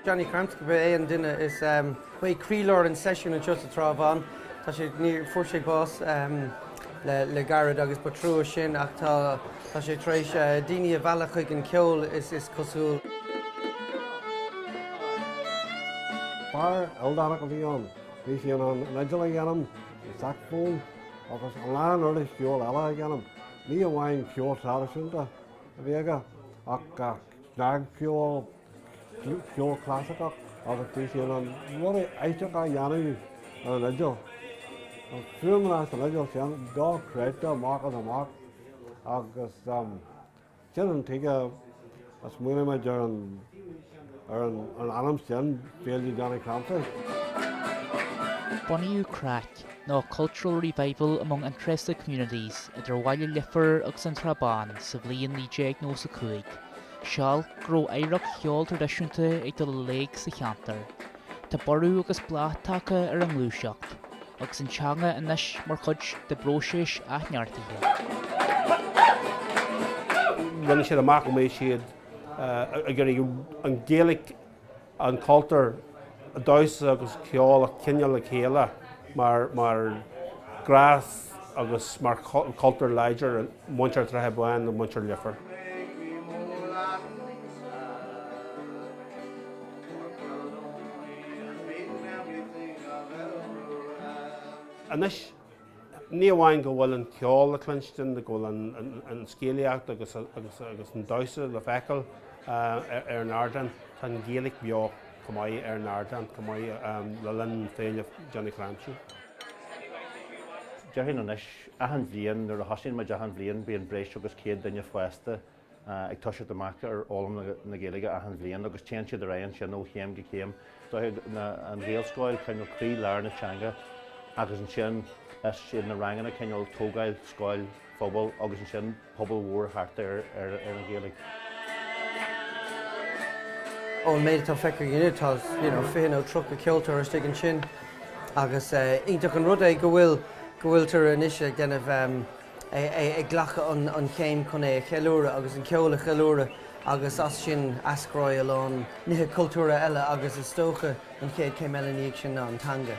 Johnny Crampsey ba é an duine is ba é croílár an seisiún anseo sa Trá Bháin. Tá sé, ní, fuair sé bás le le gairid agus ba trua sin ach tá tá sé tar éis daoine a mhealladh chuig an cheol is is cosúil. Fear ildánach a bhí ann. Bhí sé in ann an fhidil a sheinm, an saxafón agus a lán uirlis cheoil eile a sheinm. Ní amháin ceol traidisiúnta a bhí aige ach snagcheol, ceol clasaiceach agus bhí sé in ann rudaí aisteacha a dhéanamh ar an fhidil. An fuaimeanna as an fhidil sin dochreidte amach is amach agus sin an tuige a smaoinímid ar an ar an ainm sin, Féile Johnny Crampsey. Bunaíodh CRAC, nó Cultural Revival Among Interested Communities, idir Bhaile Lifir agus an Trá Bhán sa bhliain 1995. Seal go raibh oidhreacht cheoil traidisiúnta ag dul i léig sa cheantar. Tá borradh agus bláth tagtha ar an ngluaiseacht, agus an teanga anois mar chuid de bpróiseas athneartaithe. Rinne siad amach go mbeidh siad ag iarraidh an Ghaeilge, an cultúr, damhsa agus ceol a choinneáil le chéile mar mar gnás agus mar chultúr láidir muintir Trátha Báin nó muintir Leifear. Anois, ní amháin go bhfuil an ceol le cluinstin, go bhfuil an scéalaíocht agus an damhsa le feiceáil ar an ardán, tá an Ghaeilge beo chomh maith ar an ardán chomh maith le linn Féile Johnny Chráimsí. Déarfainn anois, achan bhliain, nuair a thosaíonn muid achan bhliain, bíonn breis agus 100 duine fásta ag toiseacht amach ar fhoghlaim na Gaeilge achan bhliain agus téann siad ar aghaidh ansin ó chéim go céim. Tá an Ghaelscoil cineál croí lár na teanga agus ansin is iad na ranganna cineál tógáil scoil phobail agus ansin pobal mhór thart ar an Ghaeilge. Ón méid atá feicthe againn inniu tá you know 20 nó 30 ceoltóir istigh ansin agus iontach an rud é go bhfuil go bhfuiltear anois ag déanamh ag glacadh an chéim chun é a cheiliúradh agus an ceol a cheiliúradh agus as sin eascróidh a lán nithe cultúrtha eile agus is dócha an chéad chéim eile ina dhiaidh sin ná an teanga.